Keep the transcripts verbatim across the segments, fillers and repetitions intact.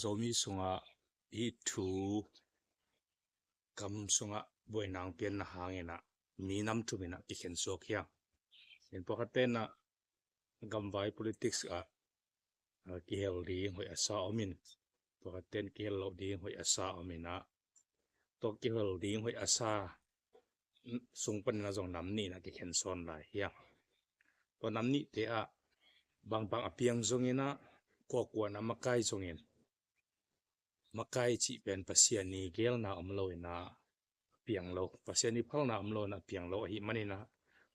Zomi sungah hih thu kam sungah buaina pianna hangin ah minam thum in ah kikhen suak hi hang. In pawlkhatte in ah gamvai politics ah kihel ding hoih a sa om in, pawlkhatte in kihel loh ding hoih a sa om in ah, tua kihel ding hoih a sa sung panin ah zong nam nih in ah kikhen sawn lai hi hang. Tua nam nihte ah bangbang a piang zongin ah, kuakua in ah makai zongin, makai cih pen Pasian ii geelna om lo in ah piang lo, Pasian ii phalna om lo in ah piang lo ahih manin ah,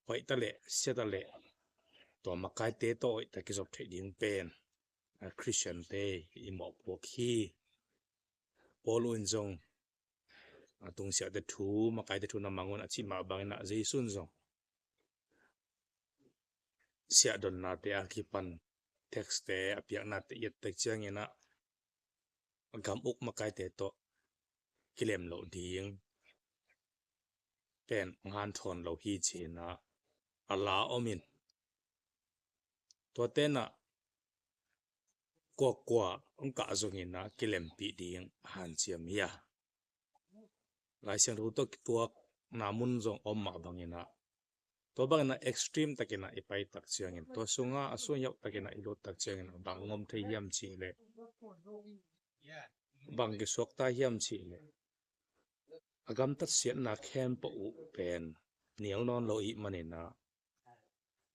hoih ta leh sia ta leh tua makaite tawh hoih ta kizop theih ding pen Khristiante i mawhpuak hi. Paul in zong a tungsiahte thu, makaite thu na mang un a cih mah bangin ah Jesu in zong siahdonnate a kipan tax-te a piaknate i et tak ciangin ah gam uk makaite tawh kilem loh ding pen hanthawn lo hi ci-in ah a la om in, tuate in ah kuakua hong kah zongin ah kilempih ding hanciam hi a, Lai Siangtho tawh kituakna mun zong om mah bangin ah, tua bangin ah extreme takin ah i pai tak ciangin, tua sungah a suaihiauh takin ah i lut tak ciangin ah bang om thei hiam cih leh, bang kisuak ta hiam cih leh, a gamtat siatna khempeuh uh pen nial nawn lo ahih manin ah,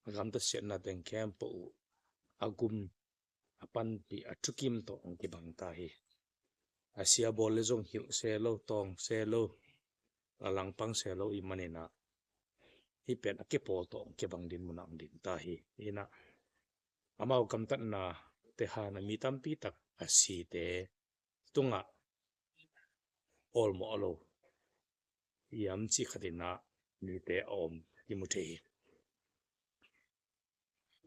a gamtat siatna teng khempeuh uh a gum, a panpih, a thukim tawh hong kibang ta hi. A sia bawl leh zong hilh se lo, tawng se lo, a langpang se lo ahih manin ah, hih pen a kipawl tawh hong kibang ding mun ah hong ding ta hi. Hi in ah amau gamtatnate hangin ah mi tampi tak a site tungah awlmawh lo hiam cih khat in ah mite a om kimu thei hi.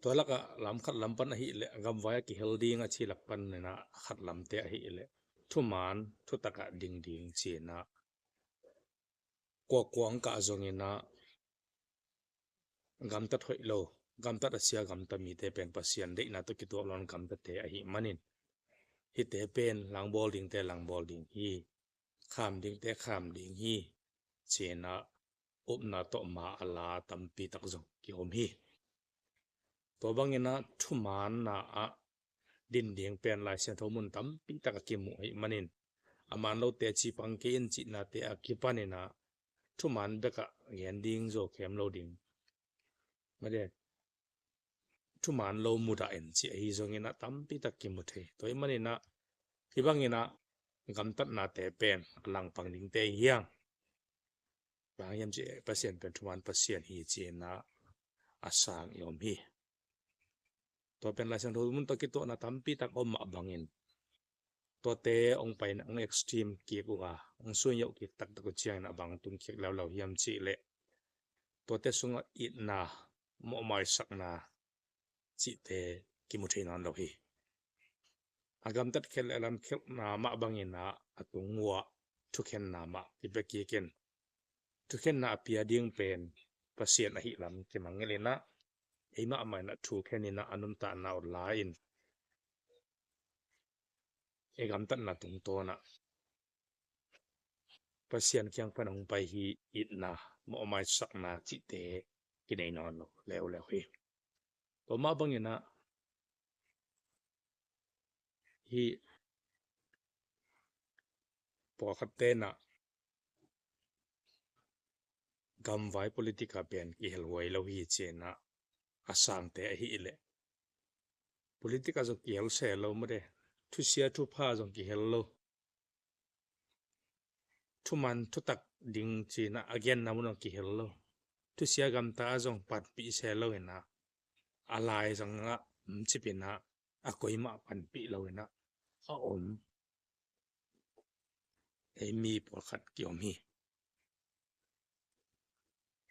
Tua lakah lam khat lam pan ahih leh, gamvai a kihel ding a ci lak panin ah khat lamte ahih leh, thuman thutak ah ding ding ci-in ah, kuakua hong kah zongin ah gamtat hoih lo, gamtat a sia gamta mite pen Pasian deihna tawh kituak lo in gamtate ahih manin, hihte pen langbawl dingte langbawl ding hi, kham dingte kham ding hi ci-in ah upna tawh ma a la tampi tak zong kiom hi. Tua bangin ah thumaanna ah din ding pen Lai Siangtho mun tampi tak a kimu ahih manin, a man lote ci pang kei in cihnate a kipanin ah thumaan bekah gen ding zo khem lo ding, mate, thumaan lo mudah in cih ahi zongin ah tampi tak kimu thei. Tua ahih manin ah hih bangin ah gamtatnate pen langpang dingte hi hang. Bang hiam cih leh Pasian pen thumaan Pasian hi ci-in ah a sang i om hi. Tua pen Lai Siangtho mun tawh kituakna tampi tak om mah bangin, tuate hong paina hong extreme kik uh a, hong suaihiauh kik taktak uh ciangin ah bang tung kik leuleu hiam cih leh, tuate sungah itna, mawhmaisakna cihte kimu thei nawn lo hi. A gamtat khial leh a lam khialhna mah bangin ah a tung uh ah thukhenna mah kipia kik in, thukhenna a pia ding pen Pasian ahih lam kimangngilh in ah, eimah mah in ah thukhen in ah a nuntakna uh la in, i gamtatna tungtawn ah Pasian kiang pan hong pai hih itna, mawhmaisakna cihte kinei nawn lo leuleu hi. Tua mah bangin ah hih pawlkhatte in ah gamvai politika pen kihel huai lo hi ci-in ah a sangte ahih leh, politika zong kihel se lo, mate, thusia thupha zong kihel lo, thuman thutak ding ci-in ah a genna mun zong kihel lo, thusia gamta ah zong panpih se lo in ah, a lai zong ah, um, cip in ah, a koimah panpih lo in ah a om ei mi pawlkhat kiom hi.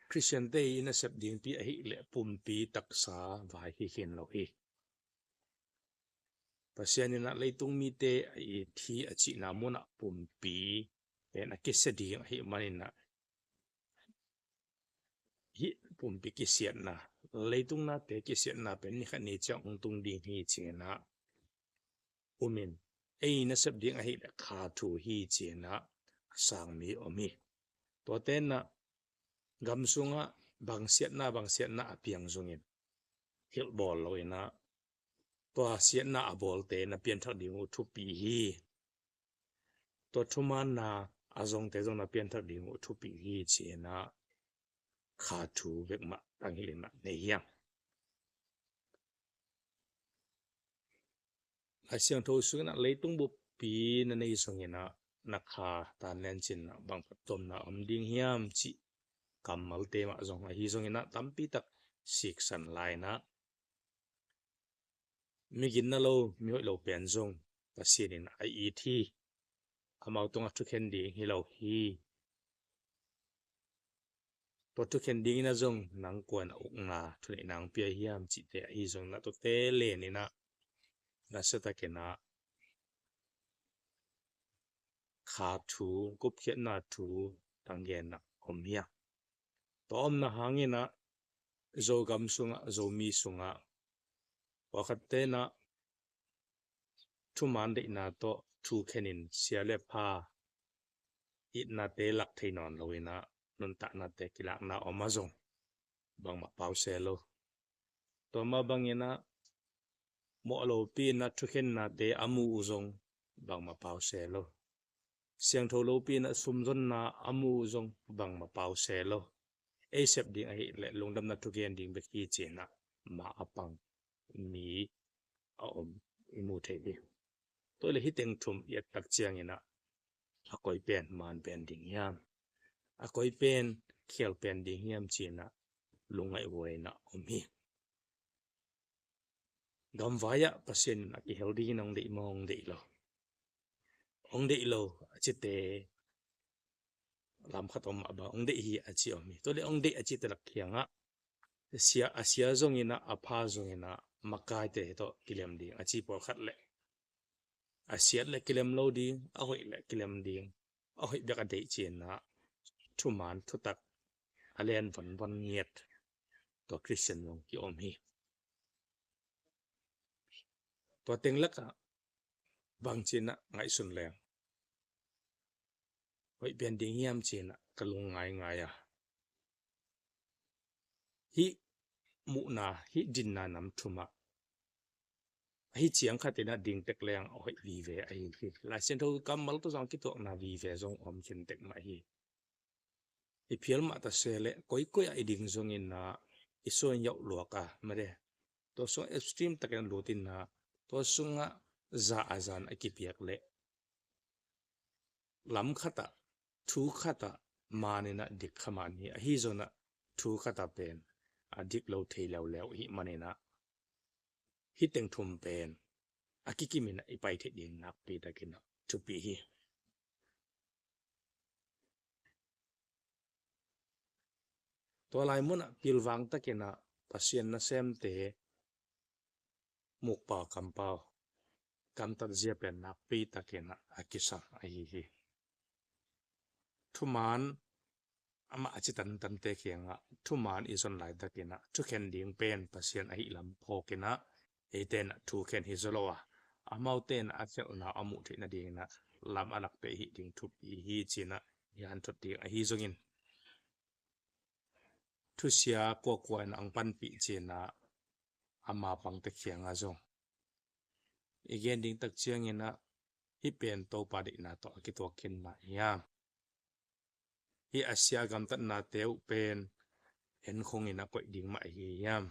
Khristiante i nasep dingpi ahih leh pumpi taksa vai hi khin lo hi. Pasian in ah leitung mite i thi a cihna mun ah pumpi pen a kisia ding ahih manin ah, hih pumpi kisiatna, leitung nate kisiatna pen ni khat ni ciang hong tung ding hi ci-in ah um in, ei nasep ding ahih leh kha thu hi ci-in ah a sang mi om hi. Tuate in ah gam sungah bang siatna bang siatna a piang zongin hilh bawl lo in ah tua siatna a bawlte na pianthak ding uh thupi hi. Tua thumaanna a zongte zong na pianthak ding uh thupi hi ci-in ah kha thu bek mah tanghilh in ah nei hi hang. Lai Siangtho sung in ah leitung buppi na nei zongin ah na kha tan len cin ah bang phattuamna om ding hiam cih kammalte mah zong ahi zongin ah tampi tak siksan lai in ah miginna lo, mihoih lo pen zong Pasian in a it hi. Amau tungah thukhen ding hi lo hi. Tua thukhen dingin ah zong nang kua in a ukna thuneihna hong pia hiam cihte ahi zongin ah tuate len in ah nasia takin ah kha thu, gupkhiatna thu tanggenna om hi a. Tua omna hangin ah Zogam sungah, Zomi sungah pawlkhatte in ah thumaan deihna tawh thu khenin sia le pha itnate lak thei nawn lo in ah nuntaknate kilakna om a zong bangmah pau se lo. Tua mah bangin ah mawh lopi in ah thukhennate a mu uh zong bangmah pau se lo. Siangtho lopi in ah sumzonna a mu uh zong bangmah pau se lo. Ei sep ding ahih leh lungdamna thugen ding bek hi ci-in ah ma a pang mi a om i mu thei hi. Tua leh hih teng thum i et tak ciangin ah a koi pen maan pen ding hiam, a koi pen khial pen ding hiam ci-in ah lungngaih huai in ah om hi. Gamvai ah Pasian in a kihel dingin hong deih maw, hong deih lo? Hong deih lo a cite lam khat om mah bang, hong deih hi a ci om hi. Tua leh hong deih a cite lak kiangah sia, a sia zongin ah, a pha zongin ah makaite tawh kilem ding a ci pawlkhat leh a siat leh kilem lo ding, a hoih leh kilem ding, a hoih bek a deih ci-in ah thumaan thutak a len vonvon ngiat tua Khristian zong ki-om hi. Tua teng lakah bang ci-in ah ngaihsun leng hoih pian ding hiam ci-in ah ka lung ngaingai a, hih muhna, hih dinna nam thumah ahi ciang khat in ah ding tek leng a hoih vive ahi hi. Lai Siangtho kammal tawh zong a kituakna vive zong om khin tek mah hi. I phial mah ta se leh koikoi ah i ding zongin ah i suan yauh luak a, made, tua sungah extreme takin a lut in ah tua sungah za a zan a kipiak leh lam khatah, thu khatah maan in ah dik kha man hi. Ahi zongin ah thu khatah pen a dik lo thei leuleu ahih manin ah hih teng thum pen a kikim in ah i pai theih ding nakpi takin ah thupi hi. Tua lai munah pilvang takin ah Pasian nasemte mukpau kampau, kamtat zia pen nakpi takin ah a kisam ahi hi. Thumaan amah a ci tantante kiangah thumaan i zon laitakin ah thukhen ding pen Pasian ahih lam phawkin ah eite in ah thukhen hi zaw lo a, amaute in ah a khelhna a muh theih nadingin ah lam a lakpih ahih ding thupi hi ci-in ah i hanthot ding ahi zongin thusia kuakua in ah hong panpih ci-in ah ama pangte kiangah zong i gen ding tak ciangin ah hih pen Topa deihna tawh a kituak khin mah hiam? Hih a sia gamtatnate uh pen en khong in a koih ding mah hi hiam?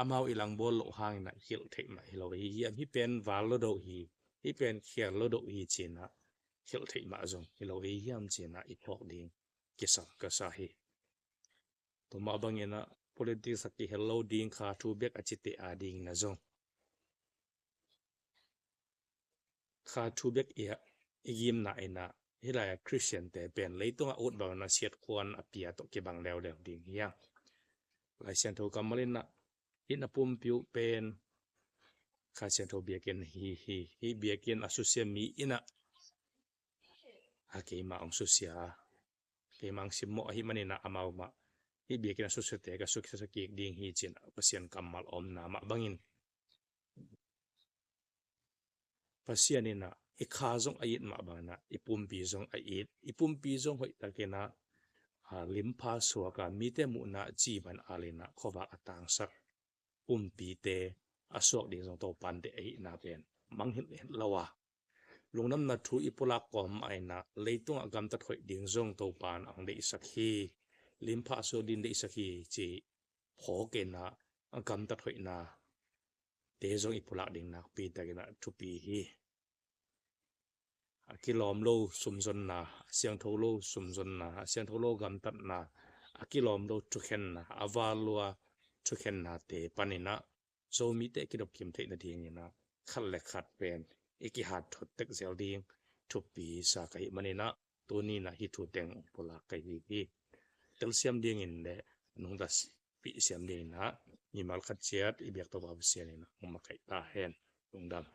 Amau i langbawl loh hangin ah hilh theih mah hi lo hi hiam? Hih pen val lo doh hi, hih pen khial lo doh hi ci-in ah hilh theih mah zong hi lo hi hiam ci-in ah i phawk ding kisam ka sa hi. Tua mah bangin ah politics a kihel lo ding kha thu bek a cite a dingin ah zong kha thu bek i, i gimna in ah hih lai-ah Khristiante pen leitungah ut bangin ah siatkhuan a pia tawh kibang leuleu ding hi a. Lai Siangtho kammal in ah hih na pumpi uh pen Kha Siangtho biakinn hi hi, hih biakinn a susia mi in ah a keimah hong susia a, keimah hong simmawh ahih manin ah amau mah hih biakinn a susiate ka susia kik ding hi ci-in ah Pasian kammal omna mah bangin Pasian in ah i kha zong a it mah bangin ah i pumpi zong a it, i pumpi zong hoihtakin ah, a, limpha suak a, mite muhna ah ci man al in ah khuavak a tangsak pumpite a suak ding zong Topa'n deih ahihna pen mangngilh het lo a, lungdamna thu i pulak kawm mah in ah leitungah gamtat hoih ding zong Topa'n hong deihsak hi. Limpha suak ding deihsak hi ci phawk in ah gamtat hoihnate zong i pulak ding nakpi takin ah thupi hi. A kilawm lo sumzonna, a siangtho lo sumzonna, a siangtho lo gamtatna, a kilawm lo thukhenna, a val lua thukhennate panin ah Zomite kidop kim theih nadingin ah khat le khat pen i kihat thot tek zel ding thupi sa ka hih manin ah tuni in ah hih thu teng pulak ka hi hi. Telsiam dingin le nungta pih siam dingin ah mimal khat ciat i biak Topa Pasian in ah hong makaih ta hen. Lungdam.